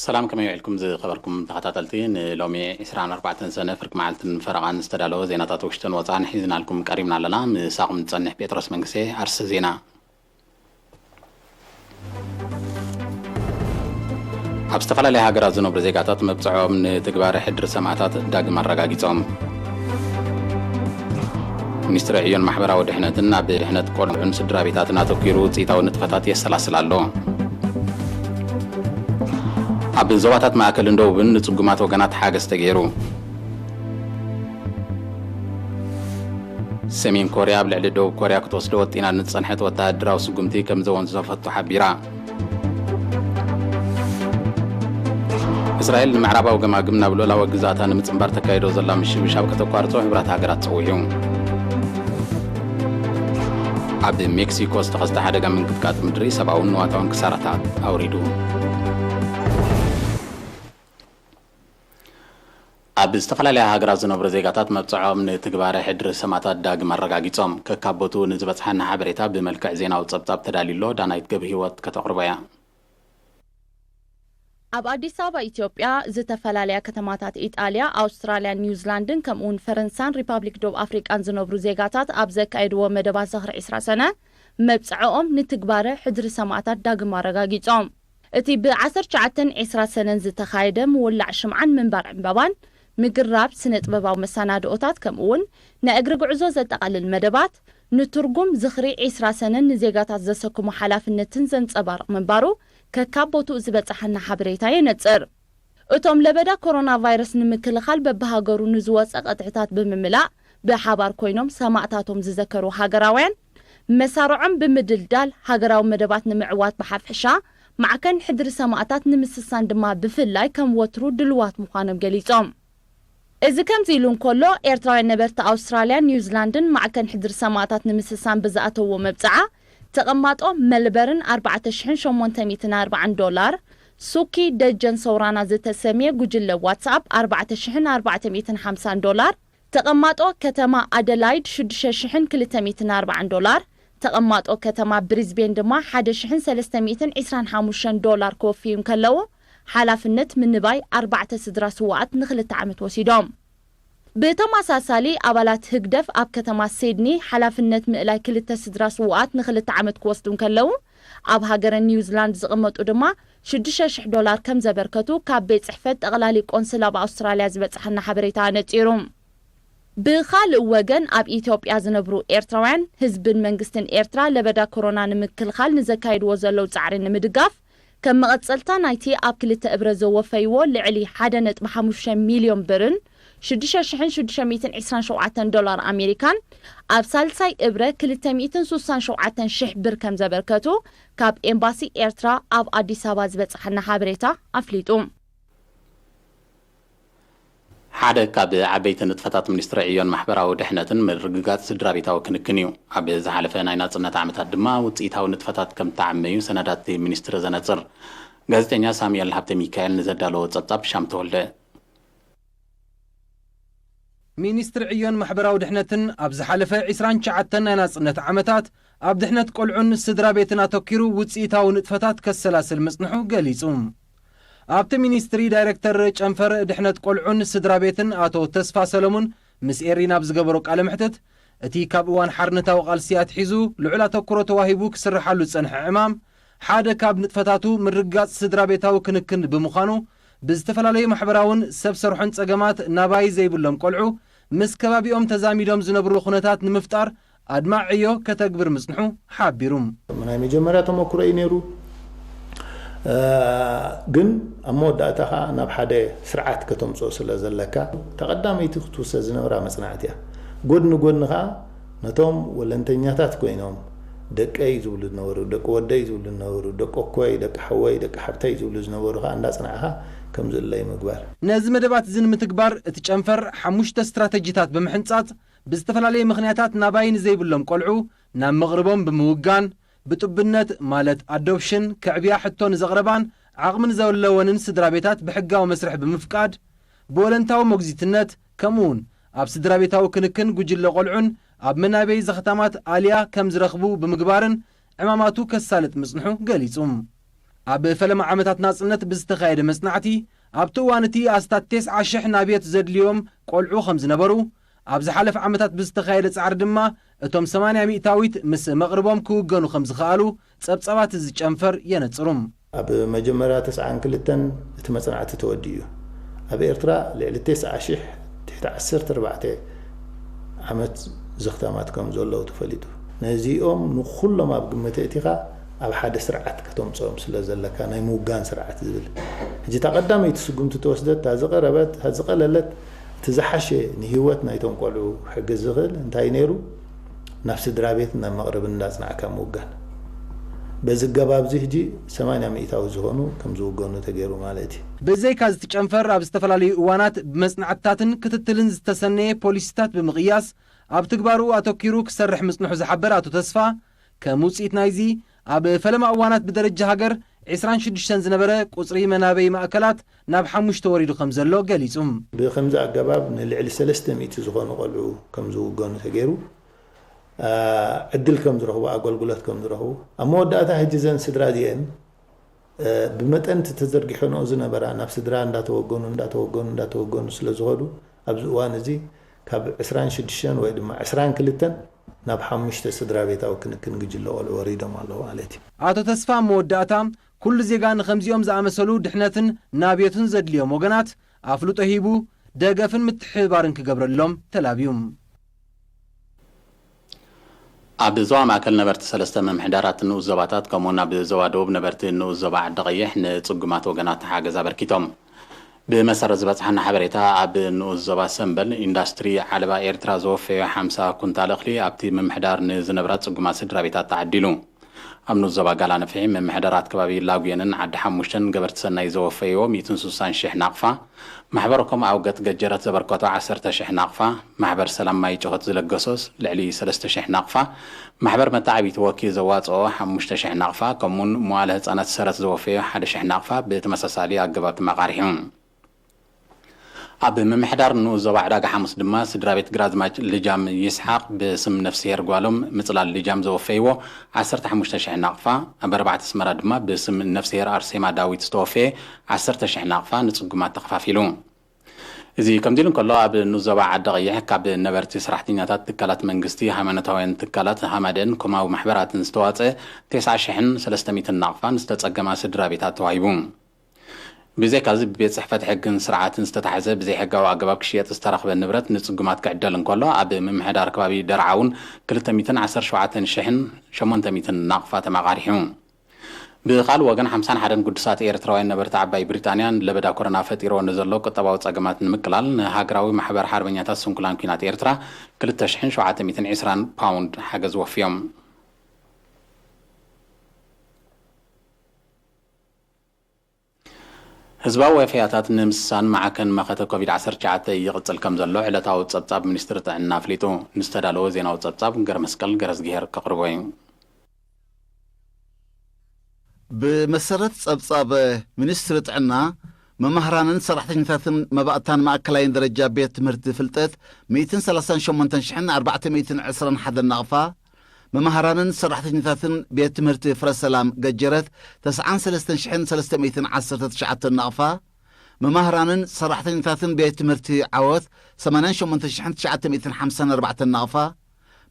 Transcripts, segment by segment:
ሰላም፣ ከመይ ውዒልኩም ዝኸበርኩም ተኸታተልቲ? ንሎሚ ዕስራን ኣርባዕተን ሰነ ፍርቂ መዓልትን ፈረቓን ዝተዳለወ ዜናታት ውሽጥን ወፃእን ሒዝናልኩም ቀሪብና ኣለና። ምሳኹም ዝፀንሕ ጴጥሮስ መንግስቴ። ኣርስ ዜና። ኣብ ዝተፈላለያ ሃገራት ዝነብሩ ዜጋታት መብፅዖም ንትግባረ ሕድሪ ሰማእታት ዳግም ኣረጋጊፆም። ሚኒስትሪ ዕዮን ማሕበራዊ ድሕነትን ኣብ ድሕነት ቆልዑን ስድራ ቤታትን ኣተኲሩ ውፅኢታዊ ንጥፈታት የሰላስል ኣሎ። ኣብ ዞባታት ማእከልን ደቡብን ንጽጉማት ወገናት ሓገዝ ተገይሩ። ሰሜን ኮርያ ኣብ ልዕሊ ደቡብ ኮርያ ክትወስዶ ወጢና ንዝጸንሐት ወተሃደራዊ ስጉምቲ ከም ዘወንዘፈቶ ሓቢራ። እስራኤል ንምዕራባዊ ገማግም ናብ ልኡላዊ ግዝኣታ ንምጽንባር ተካይዶ ዘላ ምሽብሻብ ከተቋርጾ ሕብራት ሃገራት ጸዊዑ። ኣብ ሜክሲኮ ዝተኸስተ ሓደጋ ምንቅጥቃጥ ምድሪ ሰብኣውን ንዋታውን ክሳራታት ኣውሪዱ። ኣብ ዝተፈላለያ ሃገራት ዝነብሩ ዜጋታት መብጽዖም ንትግባረ ሕድሪ ሰማእታት ዳግም ኣረጋጊጾም። ከካብ ቦትኡ ንዝበጽሓና ሓበሬታ ብመልክዕ ዜናዊ ጸብጻብ ተዳልዩ ኣሎ። ዳናይት ገብረሂወት ከተቕርቦ እያ። ኣብ ኣዲስ ኣበባ ኢትዮጵያ፣ ዝተፈላለያ ከተማታት ኢጣልያ፣ ኣውስትራልያን ኒውዚላንድን፣ ከምኡ እውን ፈረንሳን ሪፓብሊክ ደቡብ ኣፍሪቃን ዝነብሩ ዜጋታት ኣብ ዘካየድዎ መደባት ዝኽሪ ዕስራ ሰነ፣ መብጽዕኦም ንትግባረ ሕድሪ ሰማእታት ዳግም ኣረጋጊጾም። እቲ ብ ዓሰርተ ትሽዓተን ዕስራ ሰነን ዝተኻየደ ምውላዕ ሽምዓን ምንባር ዕምባባን፣ ምግራብ ስነ ጥበባዊ መሰናድኦታት፣ ከምኡ እውን ናይ እግሪ ጉዕዞ ዘጠቓልል መደባት፣ ንትርጉም ዝኽሪ ዕስራ ሰነን ንዜጋታት ዘሰክሞ ሓላፍነትን ዘንጸባርቕ ምንባሩ፣ ከካብ ቦትኡ ዝበጽሓና ሓበሬታ የነጽር። እቶም ለበዳ ኮሮና ቫይረስ ንምክልኻል በብሃገሩ ንዝወጸ ቅጥዕታት ብምምላእ፣ ብሓባር ኮይኖም ሰማእታቶም ዝዘከሩ ሃገራውያን፣ መሳርዖም ብምድልዳል፣ ሃገራዊ መደባት ንምዕዋት ብሓፈሻ፣ ማዕከን ሕድሪ ሰማእታት ንምስሳን ድማ ብፍላይ ከም ወትሩ ድልዋት ምዃኖም ገሊጾም። እዚ ከምዚ ኢሉ እንከሎ፣ ኤርትራውያን ነበርቲ ኣውስትራልያን ኒውዚላንድን ማዕከን ሕድሪ ሰማእታት ንምስሳን ብዝኣተዎ መብጽዓ፣ ተቐማጦ መልበርን ኣርባዕተ ሽሕን ሸሞንተ ሚእትን ኣርባዓን ዶላር፣ ሱኪ ደጀን ሰውራና ዝተሰምየ ጉጅለ ዋትስኣፕ ኣርባዕተ ሽሕን ኣርባዕተ ሚእትን ሓምሳን ዶላር፣ ተቐማጦ ከተማ ኣደላይድ ሽዱሽተ ሽሕን ክልተ ሚእትን ኣርባዓን ዶላር፣ ተቐማጦ ከተማ ብሪዝቤን ድማ ሓደ ሽሕን ሰለስተ ሚእትን ዕስራን ሓሙሽተን ዶላር ክወፍዩ እንከለዉ፣ ሓላፍነት ምንባይ ኣርባዕተ ስድራ ስዉኣት ንኽልተ ዓመት ወሲዶም። ብተመሳሳሊ፣ ኣባላት ህግደፍ ኣብ ከተማ ሲድኒ ሓላፍነት ምእላይ ክልተ ስድራ ስዉኣት ንኽልተ ዓመት ክወስዱ እንከለዉ፣ ኣብ ሃገረ ኒውዚላንድ ዝቕመጡ ድማ ሽዱሽተ ሽሕ ዶላር ከም ዘበርከቱ ካብ ቤት ጽሕፈት ጠቕላሊ ቆንስል ኣብ ኣውስትራልያ ዝበጽሓና ሓበሬታ ኣነጺሩ። ብኻልእ ወገን፣ ኣብ ኢትዮጵያ ዝነብሩ ኤርትራውያን፣ ህዝብን መንግስትን ኤርትራ ለበዳ ኮሮና ንምክልኻል ንዘካይድዎ ዘለዉ ጻዕሪ ንምድጋፍ፣ ከም መቐጸልታ ናይቲ ኣብ ክልተ እብረ ዘወፈይዎ ልዕሊ ሓደ ነጥቢ ሓሙሽተ ሚልዮን ብርን ሽዱሽተ ሽሕን ሽዱሽተ ሚእትን ዕስራን ሸውዓተን ዶላር ኣሜሪካን፣ ኣብ ሳልሳይ እብረ ክልተ ሚእትን ስሳን ሸውዓተን ሽሕ ብር ከም ዘበርከቱ፣ ካብ ኤምባሲ ኤርትራ ኣብ ኣዲስ ኣበባ ዝበጽሓና ሓበሬታ ኣፍሊጡ። ሓደ ካብ ዓበይቲ ንጥፈታት ሚኒስትሪ ዕዮን ማሕበራዊ ድሕነትን ምርግጋጽ ስድራ ቤታዊ ክንክን እዩ። ኣብ ዝሓለፈ ናይ ናጽነት ዓመታት ድማ ውጽኢታዊ ንጥፈታት ከም ተዓመዩ ሰነዳት እቲ ሚኒስትሪ ዘነጽር። ጋዜጠኛ ሳሙኤል ሃብተ ሚካኤል ንዘዳለዎ ጸብጻብ ሻም ተወልደ። ሚኒስትሪ ዕዮን ማሕበራዊ ድሕነትን ኣብ ዝሓለፈ ዕስራን ትሽዓተን ናይ ናጽነት ዓመታት ኣብ ድሕነት ቆልዑን ስድራ ቤትን ኣተኲሩ ውጽኢታዊ ንጥፈታት ከሰላስል ምጽንሑ ገሊጹ። ኣብቲ ሚኒስትሪ ዳይሬክተር ጨንፈር ድሕነት ቆልዑን ስድራ ቤትን ኣቶ ተስፋ ሰለሙን ምስ ኤሪና ኣብ ዝገበሮ ቃለ መሕትት፣ እቲ ካብ እዋን ሓርነታዊ ቃልሲ ኣትሒዙ ልዑል ኣተኩሮ ተዋሂቡ ክስርሓሉ ዝጸንሐ ዕማም፣ ሓደ ካብ ንጥፈታቱ ምርግጋጽ ስድራ ቤታዊ ክንክን ብምዃኑ፣ ብዝተፈላለዩ ማሕበራውን ሰብ ሰርሖን ጸገማት ናባይ ዘይብሎም ቆልዑ ምስ ከባቢኦም ተዛሚዶም ዝነብርሉ ኩነታት ንምፍጣር ኣድማዕ ዕዮ ከተግብር ምጽንሑ ሓቢሩ። ናይ መጀመርያ ተመክሮ እዩ ነይሩ። እ፣ ግን ኣብ መወዳእታ ኸዓ ናብ ሓደ ስርዓት ከተምጽኦ ስለ ዘለካ፣ ተቐዳመይቲ ክትውሰድ ዝነበራ መጽናዕቲ እያ። ጎድኒ ጎድኒ ኸዓ ነቶም ወለንተኛታት ኮይኖም፣ ደቀይ ዝብሉ ዝነበሩ፣ ደቂ ወደይ ዝብሉ ዝነበሩ፣ ደቂ ኣኮይ፣ ደቂ ሓወይ፣ ደቂ ሓብተይ ዝብሉ ዝነበሩ ኸዓ እንዳጽናዕኻ ከም ዝእለዩ ምግባር። ነዚ መደባት እዚ ንምትግባር እቲ ጨንፈር ሓሙሽተ ስትራተጂታት ብምሕንጻጽ፣ ብዝተፈላለየ ምኽንያታት ናባይ ንዘይብሎም ቆልዑ ናብ መቕርቦም ብምውጋን፣ ብጡብነት ማለት ኣዶፕሽን ከዕብያ ሕቶ ንዘቕረባን ዓቕሚ ንዘለወንን ስድራ ቤታት ብሕጋዊ መስርሕ ብምፍቃድ፣ ብወለንታዊ ሞግዚትነት፣ ከምኡውን ኣብ ስድራ ቤታዊ ክንክን ጉጅለ ቆልዑን ኣብ መናበይ ዘኽታማት ኣልያ ከም ዝረኽቡ ብምግባርን ዕማማቱ ከሳልጥ ምጽንሑ ገሊጹ። ኣብ ፈለማ ዓመታት ናጽነት ብዝተኻየደ መጽናዕቲ፣ ኣብቲ እዋን እቲ ኣስታት ተስዓ ሽሕ ናብየት ዘድልዮም ቆልዑ ከም ዝነበሩ፣ ኣብ ዝሓለፈ ዓመታት ብዝተኻየደ ጻዕሪ ድማ እቶም ሰማንያ ሚእታዊት ምስ መቕርቦም ክውገኑ ከም ዝኸኣሉ ጸብጻባት እዚ ጨንፈር የነጽሩ። ኣብ መጀመርያ ተስዓን ክልተን እቲ መጽናዕቲ ተወዲኡ እዩ። ኣብ ኤርትራ ልዕሊ ተስዓ ሽሕ ትሕቲ ዓሰርተ ኣርባዕተ ዓመት ዘኽታማት ከም ዘለዉ ተፈሊጡ። ነዚኦም ንኹሎም ኣብ ግምት ኣእቲኻ ኣብ ሓደ ስርዓት ከተምጽኦም ስለ ዘለካ፣ ናይ ምውጋን ስርዓት ዝብል። ሕጂ እታ ቀዳመይቲ ስጉምቲ ተወስደት፣ እታ ዝቐረበት፣ እታ ዝቐለለት፣ እቲ ዝሓሸ ንህይወት ናይቶም ቆልዑ ክሕግዝ ዝኽእል እንታይ ነይሩ? ናብ ስድራ ቤት ናብ መቕረቢ እንዳጽናዕካ ምውጋን። በዚ ኣገባብ እዚ ሕጂ ሰማንያ ሚእታዊ ዝኾኑ ከም ዝውገኑ ተገይሩ ማለት እዩ። ብዘይካ እዚ፣ እቲ ጨንፈር ኣብ ዝተፈላለዩ እዋናት ብመጽናዕትታትን ክትትልን ዝተሰነየ ፖሊሲታት ብምቕያስ፣ ኣብ ትግባሩ ኣተኪሩ ክሰርሕ ምጽንሑ ዝሓበር ኣቶ ተስፋ፣ ከም ውጽኢት ናይዚ፣ ኣብ ፈለማ እዋናት ብደረጃ ሃገር ዕስራን ሽዱሽተን ዝነበረ ቁጽሪ መናበይ ማእከላት ናብ ሓሙሽተ ወሪዱ ከም ዘሎ ገሊጹ። ብኸምዚ ኣገባብ ንልዕሊ ሰለስተ ሚእቲ ዝኾኑ ቆልዑ ከም ዝውገኑ ተገይሩ፣ አ፣ ዕድል ከም ዝረኽቡ፣ ኣገልግሎት ከም ዝረኽቡ፣ ኣብ መወዳእታ ሕጂ እዘን ስድራ እዚአን፣ እ፣ ብመጠን እቲ ተዘርጊሖንኦ ዝነበራ ናብ ስድራ እንዳተወገኑ፣ እንዳተወገኑ፣ እንዳተወገኑ ስለ ዝኸዱ፣ ኣብዚ እዋን እዚ ካብ ዕስራን ሽዱሽተን ወይ ድማ ዕስራን ክልተን ናብ ሓሙሽተ ስድራ ቤታዊ ክንክን ጉጅለ ቆልዑ ወሪዶም ኣለዉ ማለት እዩ። ኣቶ ተስፋ ኣብ መወዳእታ፣ ኩሉ ዜጋ ንኸምዚኦም ዝኣመሰሉ ድሕነትን ናብየቱን ዘድልዮም ወገናት ኣፍልጦ ሂቡ፣ ደገፍን ምትሕብባርን ክገብረሎም ተላብዩ። ኣብ ዞባ ማእከል ነበርቲ ሰለስተ ምምሕዳራት ንኡስ ዞባታት፣ ከምኡውን ኣብ ዞባ ደቡብ ነበርቲ ንኡስ ዞባ ዓዲ ቀይሕ ንጽጉማት ወገናት ሓገዝ ኣበርኪቶም። ብመሰረት ዝበጽሓና ሓበሬታ፣ ኣብ ንኡስ ዞባ ሰምበል ኢንዳስትሪ ዓለባ ኤርትራ ዝወፈዮ ሓምሳ ኩንታል እኽሊ ኣብቲ ምምሕዳር ንዝነብራ ጽጉማት ስድራ ቤታት ተዓዲሉ። ኣብ ንኡስ ዞባ ጋላ ነፍሒ ምምሕዳራት ከባቢ ላጉየንን ዓዲ ሓሙሽተን ገበርቲ ሰናይ ዘወፈይዎ ሚእትን ስሳን ሽሕ ናቕፋ፣ ማሕበር ኮም ኣውገት ገጀረት ዘበርከቶ ዓሰርተ ሽሕ ናቕፋ፣ ማሕበር ሰላም ማይ ጭኾት ዝለገሶስ ልዕሊ ሰለስተ ሽሕ ናቕፋ፣ ማሕበር መተዓቢቲ ወኪ ዘዋጽኦ ሓሙሽተ ሽሕ ናቕፋ፣ ከምኡውን መዋለ ህጻናት ሰረት ዘወፈዮ ሓደ ሽሕ ናቕፋ ብተመሳሳሊ ኣገባብ ተመቓሪሑ። ኣብ ምምሕዳር ንኡስ ዞባ ዕዳጋ ሓሙስ ድማ ስድራ ቤት ግራዝማች ልጃም ይስሓቕ ብስም ነፍስሄር ጓሎም ምጽላል ልጃም ዘወፈይዎ ዓሰርተ ሓሙሽተ ሽሕ ናቕፋ፣ ኣብ ኣርባዕተ ኣስመራ ድማ ብስም ነፍስሄር ኣርሴማ ዳዊት ዝተወፈየ ዓሰርተ ሽሕ ናቕፋ ንጽጉማት ተኸፋፊሉ። እዚ ከምዚ ኢሉ እንከሎ፣ ኣብ ንኡስ ዞባ ዓዲ ቀይሕ ካብ ነበርቲ፣ ሰራሕተኛታት ትካላት መንግስቲ፣ ሃይማኖታውያን ትካላት፣ ሃማደን ኮማዊ ማሕበራትን ዝተዋጸ ተስዓ ሽሕን ሰለስተ ሚእትን ናቕፋ ንዝተጸገማ ስድራ ቤታት ተዋሂቡ። ብዘይካዚ ብቤት ጽሕፈት ሕግን ስርዓትን ዝተታሕዘ ብዘይሕጋዊ ኣገባብ ክሽየጥ ዝተረኽበ ንብረት ንጽጉማት ክዕደል እንከሎ፣ ኣብ ምምሕዳር ከባቢ ደርዓ እውን ክልተ ሚእትን ዓሰርተ ሸውዓተን ሽሕን ሸሞንተ ሚእትን ናቕፋ ተመቓሪሑ። ብኻልእ ወገን፣ ሓምሳን ሓደን ግዱሳት ኤርትራውያን ነበርቲ ዓባይ ብሪጣንያ ንለበዳ ኮሮና ፈጢርዎ ንዘሎ ቁጠባዊ ጸገማት ንምቅላል ንሃገራዊ ማሕበር ሓርበኛታት ስንኩላን ኲናት ኤርትራ ክልተ ሽሕን ሸውዓተ ሚእትን ዕስራን ፓውንድ ሓገዝ ወፍዮም። ህዝባዊ ወፈያታት ንምስሳን ማዕከን መኸተ ኮቪድ ዓሰርተ ትሽዓተ ይቕጽል ከም ዘሎ ዕለታዊ ጸብጻብ ሚኒስትሪ ጥዕና ኣፍሊጡ። ንዝተዳለወ ዜናዊ ጸብጻብ ገረመስቀል ገረዝግሄር ከቕርቦ እዩ። ብመሰረት ጸብጻብ ሚኒስትሪ ጥዕና፣ መማህራንን ሰራሕተኛታትን መባእታን ማእከላይን ደረጃ ቤት ትምህርቲ ፍልጠት ሚእትን ሰላሳን ሸሞንተን ሽሕን ኣርባዕተ ሚእትን ዕስራን ሓደን ናቕፋ፣ መማህራንን ሰራሕተኛታትን ቤት ትምህርቲ ፍረ ሰላም ገጀረት ተስዓን ሰለስተን ሽሕን ሰለስተ ሚእትን ዓሰርተ ትሽዓተን ናቕፋ፣ መማህራንን ሰራሕተኛታትን ቤት ትምህርቲ ዓወት ሰማንያን ሸሞንተ ሽሕን ትሽዓተ ሚእትን ሓምሳን ኣርባዕተን ናቕፋ፣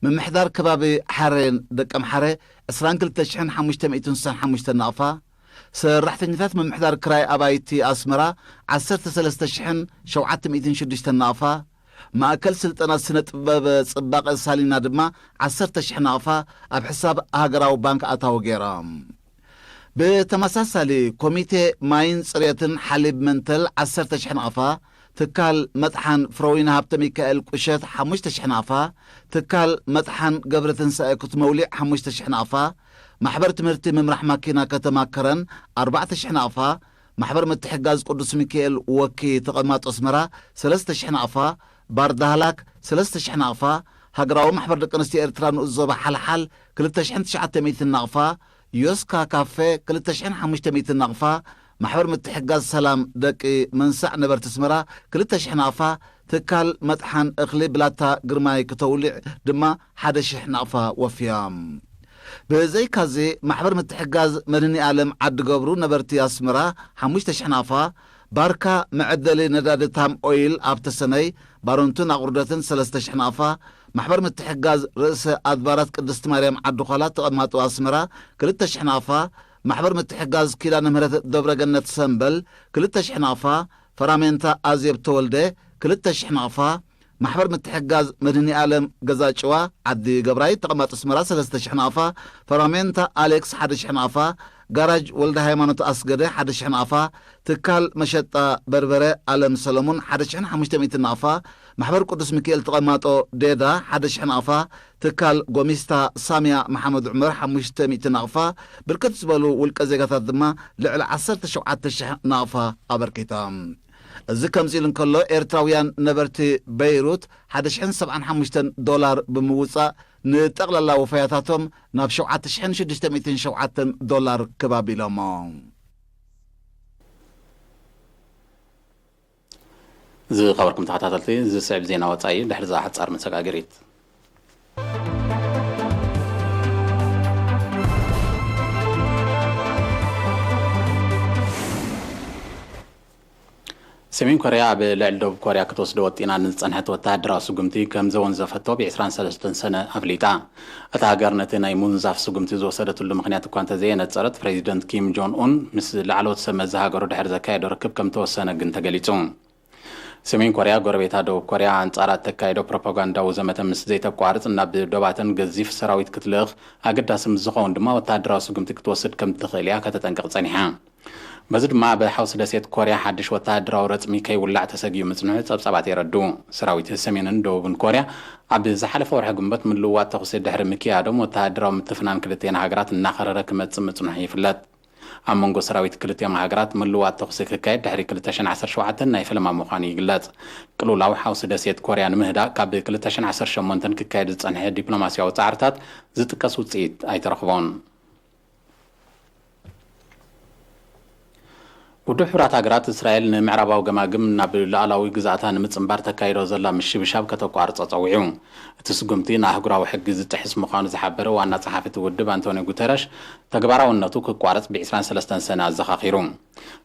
ምምሕዳር ከባቢ ሓሬን ደቀምሓረ ዕስራን ክልተ ሽሕን ሓሙሽተ ሚእትን ስሳን ሓሙሽተን ናቕፋ፣ ሰራሕተኛታት ምምሕዳር ክራይ ኣባይቲ ኣስመራ ዓሰርተ ሰለስተ ሽሕን ሸውዓተ ሚእትን ሽዱሽተን ናቕፋ፣ ማእከል ስልጠና ስነ ጥበብ ጽባቐ ሳሊና ድማ ዓሰርተ ሽሕ ናቕፋ ኣብ ሕሳብ ሃገራዊ ባንክ ኣታዊ ገይሮም። ብተመሳሳሊ፣ ኮሚቴ ማይን ጽሬትን ሓሊብ መንተል ዓሰርተ ሽሕ ናቕፋ፣ ትካል መጥሓን ፍረወይኒ ሃብተ ሚካኤል ቁሸት ሓሙሽተ ሽሕ ናቕፋ፣ ትካል መጥሓን ገብረ ትንሳኤ ክትመውሊዕ ሓሙሽተ ሽሕ ናቕፋ፣ ማሕበር ትምህርቲ ምምራሕ ማኪና ከተማ ከረን ኣርባዕተ ሽሕ ናቕፋ፣ ማሕበር ምትሕጋዝ ቅዱስ ሚካኤል ወኪ ተቐማጦ ኣስመራ ሰለስተ ሽሕ ናቕፋ፣ ባር ዳህላክ ሰለስተ ሽሕ ናቕፋ፣ ሃገራዊ ማሕበር ደቂ ኣንስትዮ ኤርትራ ንኡስ ዞባ ሓልሓል ክልተ ሽሕን ትሽዓተ ሚእትን ናቕፋ፣ ዮስካ ካፌ ክልተ ሽሕን ሓሙሽተ ሚእትን ናቕፋ፣ ማሕበር ምትሕጋዝ ሰላም ደቂ መንሳዕ ነበርቲ ኣስመራ ክልተ ሽሕ ናቕፋ፣ ትካል መጥሓን እኽሊ ብላታ ግርማይ ክተውሊዕ ድማ ሓደ ሽሕ ናቕፋ ወፍዮም። ብዘይካዚ፣ ማሕበር ምትሕጋዝ መድህኒ ዓለም ዓዲ ገብሩ ነበርቲ ኣስመራ ሓሙሽተ ሽሕ ናቕፋ፣ ባርካ መዐደሊ ነዳዲ ታም ኦይል ኣብ ተሰነይ፣ ባረንቱን ኣቑርደትን ሰለስተ ሽሕ ናቕፋ፣ ማሕበር ምትሕጋዝ ርእሰ ኣድባራት ቅድስቲ ማርያም ዓዲ ዃላ ተቐማጦ ኣስመራ ክልተ ሽሕ ናቕፋ፣ ማሕበር ምትሕጋዝ ኪዳነ ምህረት ደብረገነት ሰምበል ክልተ ሽሕ ናቕፋ፣ ፈራሜንታ ኣዜብ ተወልደ ክልተ ሽሕ ናቕፋ፣ ማሕበር ምትሕጋዝ መድህኒ ዓለም ገዛ ጭዋ ዓዲ ገብራይ ተቐማጦ ኣስመራ ሰለስተ ሽሕ ናቕፋ፣ ፈራሜንታ ኣሌክስ ሓደ ሽሕ ናቕፋ፣ ጋራጅ ወልደ ሃይማኖት ኣስገደ ሓደ ሽሕ ናቕፋ፣ ትካል መሸጣ በርበረ ኣለም ሰለሙን ሓደ ሽሕን ሓሙሽተ ሚእትን ናቕፋ፣ ማሕበር ቅዱስ ሚካኤል ተቐማጦ ዴዳ ሓደ ሽሕ ናቕፋ፣ ትካል ጎሚስታ ሳምያ መሓመድ ዑመር ሓሙሽተ ሚእቲ ናቕፋ፣ ብርክት ዝበሉ ውልቀ ዜጋታት ድማ ልዕሊ ዓሰርተ ሸውዓተ ሽሕ ናቕፋ ኣበርኪቶም። እዚ ከምዚ ኢሉ እንከሎ፣ ኤርትራውያን ነበርቲ በይሩት ሓደ ሽሕን ሰብዓን ሓሙሽተን ዶላር ብምውጻእ፣ ንጠቕላላ ወፈያታቶም ናብ ሸውዓተ ሽሕን ሽዱሽተ ሚእትን ሸውዓተን ዶላር ክብ ኣቢሎሞ። ዝኸበርኩም ተኸታተልቲ፣ ዝስዕብ ዜና ወጻኢ እዩ። ድሕሪ እዛ ሓጻር መሰጋገሪት። ሰሜን ኮርያ ኣብ ልዕሊ ደቡብ ኮርያ ክትወስዶ ወጢና ንዝጸንሐት ወተሃደራዊ ስጉምቲ ከም ዘወንዘፈቶ ብ ዕስራን ሰለስተን ሰነ ኣፍሊጣ። እታ ሃገር ነቲ ናይ ምውንዛፍ ስጉምቲ ዝወሰደትሉ ምኽንያት እኳ እንተዘየነጸረት፣ ፕሬዚደንት ኪም ጆን ኡን ምስ ላዕለዎት ሰብ መዚ ሃገሩ ድሕሪ ዘካየዶ ርክብ ከም ተወሰነ ግን ተገሊጹ። ሰሜን ኮርያ፣ ጎረቤታ ደቡብ ኮርያ ኣንጻራ እተካየዶ ፕሮፓጋንዳዊ ዘመተ ምስ ዘይተቋርጽ፣ ናብ ዶባተን ገዚፍ ሰራዊት ክትልእኽ፣ ኣገዳሲ ምስ ዝኸውን ድማ ወተሃደራዊ ስጉምቲ ክትወስድ ከም ትኽእል እያ ከተጠንቅቕ ጸኒሓ። በዚ ድማ ኣብ ሓውሲ ደሴት ኮርያ ሓድሽ ወተሃደራዊ ረጽሚ ከይውላዕ ተሰጊኡ ምጽንሑ ጸብጻባት የረድኡ። ሰራዊት ሰሜንን ደቡብን ኮርያ ኣብ ዝሓለፈ ወርሒ ግንቦት ምልውዋጥ ተኹሲ ድሕሪ ምክያዶም፣ ወተሃደራዊ ምትፍናን ክልቲኤን ሃገራት እናኸረረ ክመጽእ ምጽንሑ ይፍለጥ። ኣብ መንጎ ሰራዊት ክልቲኦም ሃገራት ምልውዋጥ ተኹሲ ክካየድ ድሕሪ ክልተ ሽሕን ዓሰርተ ሸውዓተን ናይ ፈለማ ምዃኑ ይግለጽ። ቅልውላው ሓውሲ ደሴት ኮርያ ንምህዳእ ካብ ክልተ ሽሕን ዓሰርተ ሸሞንተን ክካየድ ዝጸንሐ ዲፕሎማስያዊ ጻዕርታት ዝጥቀስ ውጽኢት ኣይተረኽቦን። ውድብ ሕቡራት ሃገራት፣ እስራኤል ንምዕራባዊ ገማግም ናብ ሉዓላዊ ግዝኣታ ንምጽንባር ተካይዶ ዘላ ምሽብሻብ ከተቋርጾ ጸዊዑ። እቲ ስጉምቲ ንኣህጉራዊ ሕጊ ዝጥሕስ ምዃኑ ዝሓበረ ዋና ጸሓፊ እቲ ውድብ ኣንቶኒዮ ጉተረሽ፣ ተግባራውነቱ ክቋረጽ ብ ዕስራን ሰለስተን ሰነ ኣዘኻኺሩ።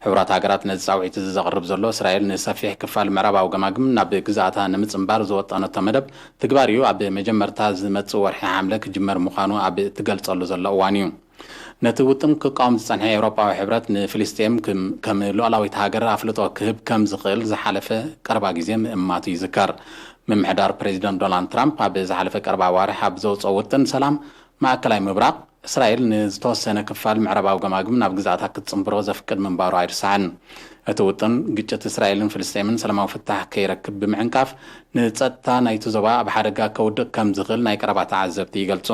ሕቡራት ሃገራት ነዚ ጻውዒት እዚ ዘቕርብ ዘሎ፣ እስራኤል ንሰፊሕ ክፋል ምዕራባዊ ገማግም ናብ ግዝኣታ ንምጽንባር ዝወጠነቶ መደብ ትግባር እዩ ኣብ መጀመርታ ዝመጽእ ወርሒ ሓምለ ክጅመር ምዃኑ ኣብ እትገልጸሉ ዘሎ እዋን እዩ። ነቲ ውጥን ክቃወም ዝጸንሐ ኤውሮጳዊ ሕብረት፣ ንፍልስጤም ክም-፣ ከም ሉዓላዊት ሃገር ኣፍልጦ ክህብ ከም ዝኽእል ዝሓለፈ ቀረባ ግዜ ምእማቱ ይዝከር። ምምሕዳር ፕሬዚደንት ዶናልድ ትራምፕ ኣብ ዝሓለፈ ቀረባ ኣዋርሕ ኣብ ዘውጽኦ ውጥን ሰላም፣ ማእከላይ ምብራቕ፣ እስራኤል ንዝተወሰነ ክፋል ምዕራባዊ ገማግም ናብ ግዝኣታ ክትጽንብሮ ዘፍቅድ ምንባሩ ኣይርሳዕን። እቲ ውጥን፣ ግጭት እስራኤልን ፍልስጤምን ሰላማዊ ፍታሕ ከይረክብ ብምዕንቃፍ፣ ንጸጥታ ናይቲ ዞባ ኣብ ሓደጋ ከውድቕ ከም ዝኽእል ናይ ቀረባ ተዓዘብቲ ይገልጹ።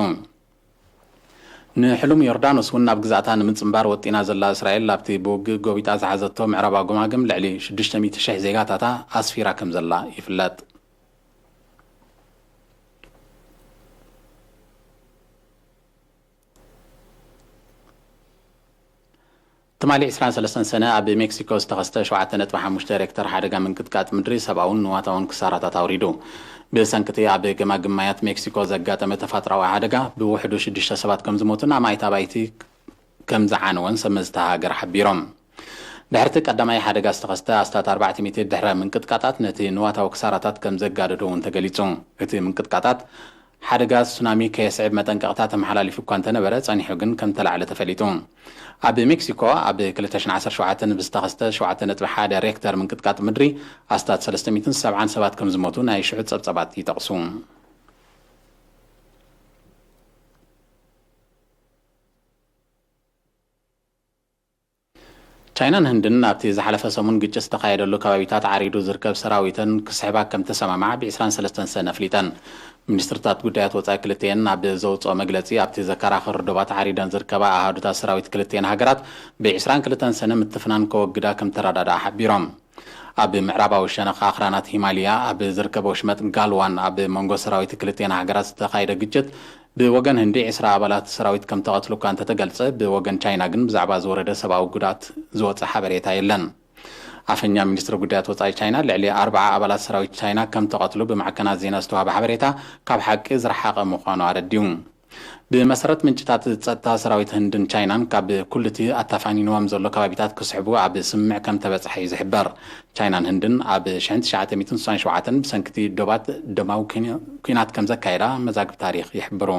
ንሕሉም ዮርዳኖስ እውን ናብ ግዝኣታ ንምጽንባር ወጢና ዘላ እስራኤል፣ ኣብቲ ብውግእ ጎቢጣ ዝሓዘቶ ምዕራባዊ ገማግም ልዕሊ ሽዱሽተ ሚእቲ ሽሕ ዜጋታታ ኣስፊራ ከም ዘላ ይፍለጥ። ትማሊ ዕስራን ሰለስተን ሰነ ኣብ ሜክሲኮ ዝተኸስተ ሸውዓተ ነጥቢ ሓሙሽተ ሬክተር ሓደጋ ምንቅጥቃጥ ምድሪ ሰብኣውን ንዋታውን ክሳራታት ኣውሪዱ። ብሰንኪ እቲ ኣብ ገማግም ማያት ሜክሲኮ ዘጋጠመ ተፈጥሮኣዊ ሓደጋ ብውሕዱ ሽዱሽተ ሰባት ከም ዝሞቱን ኣማኢት ኣባይቲ ከም ዝዓነወን ሰብ መዚ እታ ሃገር ሓቢሮም። ድሕሪ እቲ ቀዳማይ ሓደጋ ዝተኸስተ ኣስታት ኣርባዕተ ሚእቲ ድሕረ ምንቅጥቃጣት ነቲ ንዋታዊ ክሳራታት ከም ዘጋደዶ እውን ተገሊጹ። እቲ ምንቅጥቃጣት ሓደጋ ሱናሚ ከየስዕብ መጠንቀቕታ ተመሓላሊፉ እኳ እንተነበረ፣ ጸኒሑ ግን ከም ተላዕለ ተፈሊጡ። ኣብ ሜክሲኮ ኣብ ክልተ ሽሕን ዓሰርተ ሸውዓተን ብዝተኸስተ ሸውዓተ ነጥቢ ሓደ ሬክተር ምንቅጥቃጥ ምድሪ ኣስታት ሰለስተ ሚእትን ሰብዓን ሰባት ከም ዝሞቱ ናይ ሽዑ ጸብጻባት ይጠቕሱ። ቻይናን ህንድን ኣብቲ ዝሓለፈ ሰሙን ግጭት ዝተኻየደሉ ከባቢታት ዓሪዱ ዝርከብ ሰራዊተን ክስሕባ ከም ተሰማምዓ ብ ዕስራን ሰለስተን ሰነ ኣፍሊጠን። ሚኒስትርታት ጉዳያት ወጻኢ ክልቲኤን ኣብ ዘውጽኦ መግለጺ፣ ኣብቲ ዘከራኽር ዶባት ዓሪደን ዝርከባ ኣሃዱታት ሰራዊት ክልቲኤን ሃገራት ብ ዕስራን ክልተን ሰነ ምትፍናን ከወግዳ ከም ተረዳድኣ ሓቢሮም። ኣብ ምዕራባዊ ሸነኽ ኣኽራናት ሂማልያ ኣብ ዝርከብ ወሽመጥ ጋልዋን ኣብ መንጎ ሰራዊት ክልቲኤን ሃገራት ዝተኻየደ ግጭት ብወገን ህንዲ ዕስራ ኣባላት ሰራዊት ከም ተቐትሉ እኳ እንተተገልጸ፣ ብወገን ቻይና ግን ብዛዕባ ዝወረደ ሰብኣዊ ጉድኣት ዝወጸ ሓበሬታ የለን። ኣፈኛ ሚኒስትሪ ጉዳያት ወጻኢ ቻይና፣ ልዕሊ ኣርብዓ ኣባላት ሰራዊት ቻይና ከም ተቐትሉ ብማዕከናት ዜና ዝተዋህበ ሓበሬታ ካብ ሓቂ ዝረሓቐ ምዃኑ ኣረዲኡ። ብመሰረት ምንጭታት ጸጥታ፣ ሰራዊት ህንድን ቻይናን ካብ ኩሉቲ ኣታፋኒንዎም ዘሎ ከባቢታት ክስሕቡ ኣብ ስምምዕ ከም ተበጽሐ እዩ ዝሕበር። ቻይናን ህንድን ኣብ ሽሕን ትሽዓተ ሚእትን ስሳን ሸውዓተን ብሰንክቲ ዶባት ደማዊ ኩን-፣ ኩናት ከም ዘካየዳ መዛግብ ታሪኽ ይሕብሩ።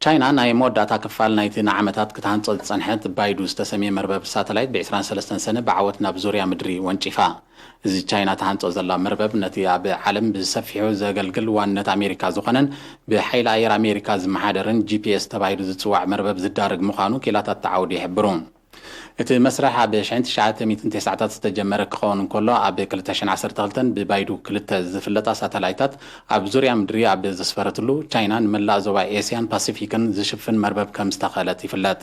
ቻይና ናይ መወዳእታ ክፋል ናይቲ ንዓመታት ክትሃንጾ ዝጸንሐት ባይዱ ዝተሰምየ መርበብ ሳተላይት ብ ዕስራን ሰለስተን ሰነ ብዓወት ናብ ዙርያ ምድሪ ወንጪፋ። እዚ ቻይና ትሃንጾ ዘላ መርበብ ነቲ ኣብ ዓለም ብሰፊሑ ዘገልግል ዋንነት ኣሜሪካ ዝኾነን ብሓይሊ ኣየር ኣሜሪካ ዝመሓደርን ጂ ፒ ኤስ ተባሂሉ ዝጽዋዕ መርበብ ዝዳረግ ምዃኑ ኪላታት ተዓውዱ ይሕብሩ። እቲ መስርሕ ኣብ ሽሕን ትሽዓተ ሚእትን ተስዓታት ዝተጀመረ ክኸውን እንከሎ፣ ኣብ ክልተ ሽሕን ዓሰርተ ክልተን ብባይዱ ክልተ ዝፍለጣ ሳተላይታት ኣብ ዙርያ ምድሪ ኣብ ዘስፈረትሉ፣ ቻይና ንመላእ ዞባ ኤስያን ፓሲፊክን ዝሽፍን መርበብ ከም ዝተኸለት ይፍለጥ።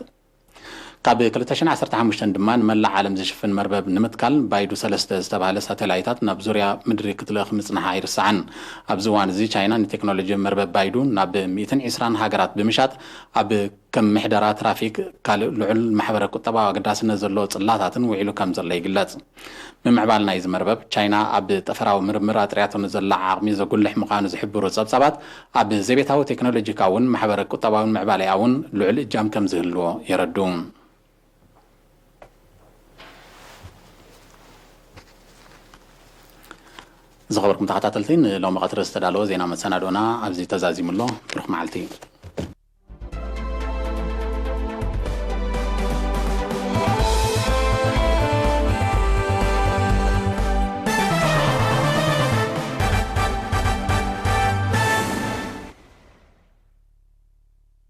ካብ ክልተ ሽሕን ዓሰርተ ሓሙሽተን ድማ ንመላእ ዓለም ዝሽፍን መርበብ ንምትካል ባይዱ ሰለስተ ዝተባህለ ሳተላይታት ናብ ዙርያ ምድሪ ክትልእኽ ምጽንሓ ኣይርሳዕን። ኣብዚ እዋን እዚ ቻይና ንቴክኖሎጂ መርበብ ባይዱ ናብ ሚእትን ዕስራን ሃገራት ብምሻጥ ኣብ ከም ምሕደራ ትራፊክ፣ ካልእ ልዑል ማሕበረ ቁጠባዊ ኣገዳስነት ዘለዎ ጽላታትን ውዒሉ ከም ዘሎ ይግለጽ። ምምዕባል ናይዚ መርበብ፣ ቻይና ኣብ ጠፈራዊ ምርምር ኣጥርያቶ ንዘላ ዓቕሚ ዘጉልሕ ምዃኑ ዝሕብሩ ጸብጻባት፣ ኣብ ዘቤታዊ ቴክኖሎጂካውን ማሕበረ ቁጠባውን ምዕባሌኣ እውን ልዑል እጃም ከም ዝህልዎ የረድኡ። ዝኸበርኩም ተኸታተልቲ፣ ንሎሚ ቀትሪ ዝተዳለወ ዜና መሰናዶና ኣብዚ ተዛዚሙ ኣሎ። ብሩኽ መዓልቲ።